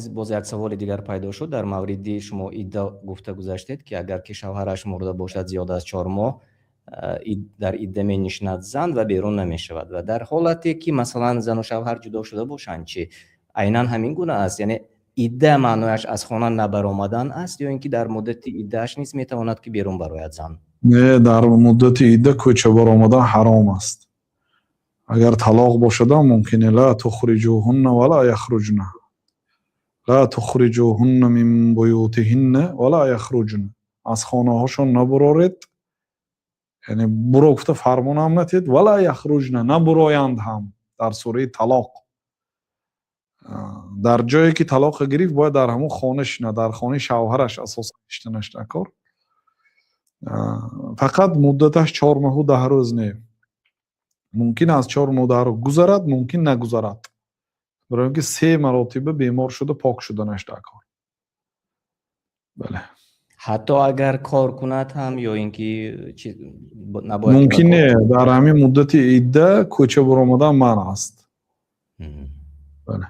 Боз як саволи дигар пайдо шуд дар мавриди шумо идда гуфта гузаштед, ки агар ки шавҳараш мурда бошад, зиёд аз 4 моҳ дар идда менишинад зан ва берун намешавад. Ва дар ҳолате ки, масалан, зану шавҳар ҷудо шуда бошанд чӣ? Айнан ҳамин гуна аст? Яъне идда маънояш аз хона набаромадан аст ё ин ки дар муддати иддааш низ метавонад ки берун барояд зан? Не, дар муддати идда кӯча баромадан ҳаром аст. Агар талоқ бошадам, мумкин. لا تخرجوهن ولا يخرجن، لا تخرجوهن من بيوتهن ولا يخرجن. Аз хонаҳошон набуроред, яъне буро гуфта фармонам натиҳед. ولا يخرجن, набуроянд ҳам, дар сураи Талоқ. Дар ҷое ки талоқа гирифт, бояд дар ҳамон хона шинад, дар хонаи шавҳараш асосан шиштанаш дар кор. Фақат муддаташ 4 моҳу 10 рӯз не, мумкин аз 4 моҳу 10 рӯз гузарад, мумкин нагузарад, барои он ки се маротиба бемор шуда, пок шуданаш дар кор, бале. Ҳатто агар кор кунад ҳам ё ин ки набояд? Мумкин не, дар ҳамин муддати идда кӯча баромадан манъ аст, бале.